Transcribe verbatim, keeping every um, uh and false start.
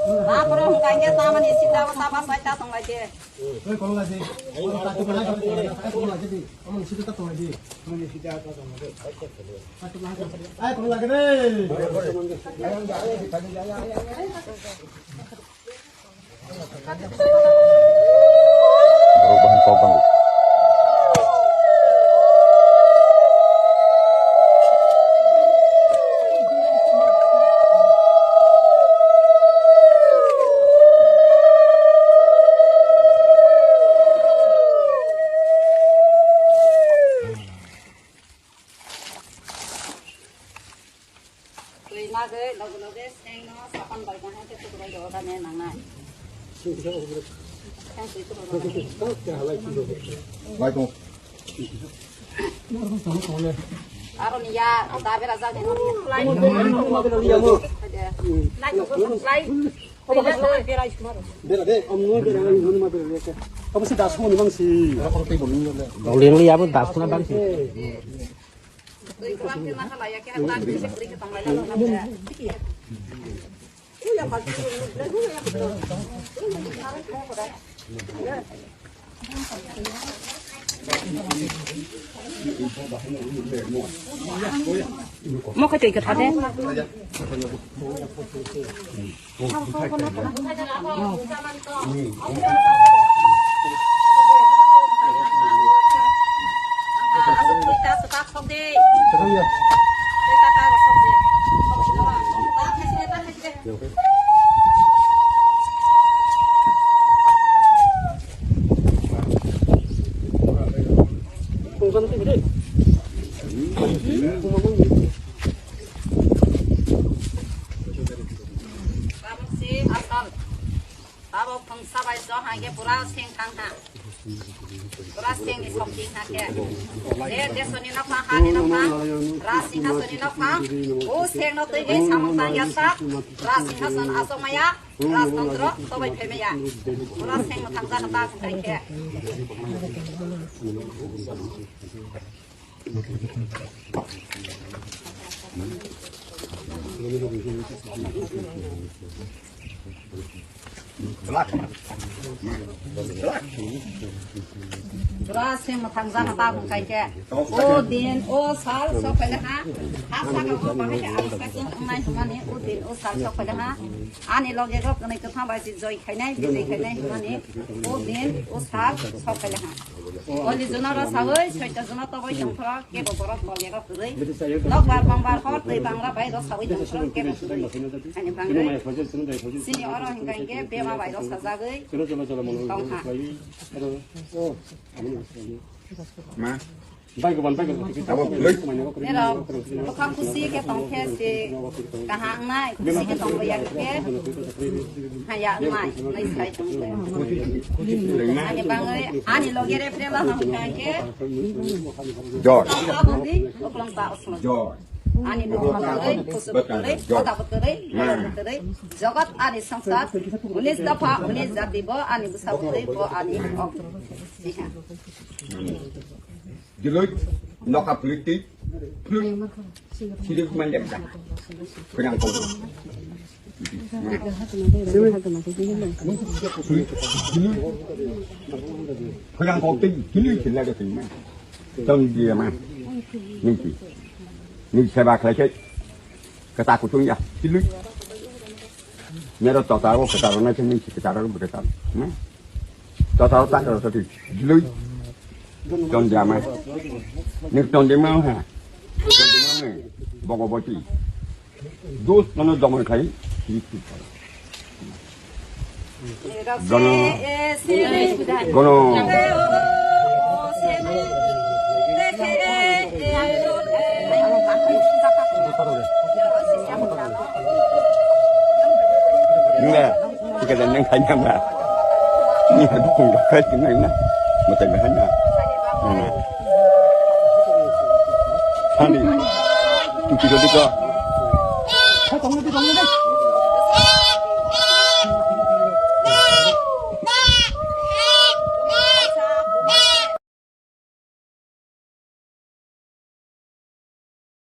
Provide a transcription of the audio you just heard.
Baphuru hwnkha hwnkhe tamani sita o saba soita tonglaidi. Oi, kolong laidi. Kolong laidi. Kolong laidi. Omo sita ta tonglaidi. Ai, kolong laidi. Borok bahai kok bango. Twi magwi loge loge sengno sapan bai kaham khe tukrui rw dane nangnai. Seng twi tukrui rw dane. Aro ni ya, o da bera jak de no. Lai. Lai. Bera de, om no bera, om no bera. Abo se das mo ni bang si. Dong ding li abo das na bang si. Mo khe twi kwtha de. Abo phungsa bai jo hai khe pura seng thang ha. Pura seng ni song ting ha khe. Je desoni nokha, hani nokha, Raj Singhason ni nokha. O seng no twi bai samung tang ya sak. Raj Singhason asok maya, Raj Tantro tobai phai maya. Pura seng no thang ja kha ta khai khe. Pura seng mwthang jana tabuk khaikhe. O din, o sal sok khaile ha. Ha saka o bahai khe ang saka wngnai hwnmani o din, o sal sok khaile ha. Ani loge rok kwnwi kwthang bai se joi khainai, bijoi khainai hwnmani o din, o sal sok khaile ha. Oli juna ro sawi, soita juna toboi tongthok, kebo borok loge rok kwrwi. Nokbar bangbar hor twi bangra bai ro sawi tongthok, kebo kwrwi. Ani bangwi. Sini oro hingka hingke bema bai ro sajagwi tongkha. Ma. Bai goban, bai goban. Abo, loi. Nero, bokha kusi khe tongkhe se kaham nai, kusi khe tongkhe ya khe. Haya nai, nai sai tongkhe. Ani bangwi, ani loge re pre la hingka hingke. Jor. Tongkha bangwi, oklong ba oklong. Jor. Ani bwkha bwtwrwi, kusu bwtwrwi, koda bwtwrwi, maya bwtwrwi, jogot ani songsar, unis dopha, unis jati bo ani bwsa bwtwi, bo ani ok. Diloi, nokha pwlwi twi, pwlwi, siri man lekha. Khwnang kok. Diloi, khwnang kok twi, diloi khila de twi ma. Tong dia ma. Niki. Niki seba khlai khe. Kata kutung ya, chilui. Nero tota o kata ro na chini si kata ro kata. Hmm? Tota o ta ro sati chilui. Ton dia ma. Ni ton dia ma ha. Ton dia ma ne. Bogoboti. Dos mano domon khai. Gono. Gono. Nge, tiga dan yang kanya ba. Ni hadu pun ga kai tin na. Mata ga hanya. Nana. Sani. Tu tiga tiga.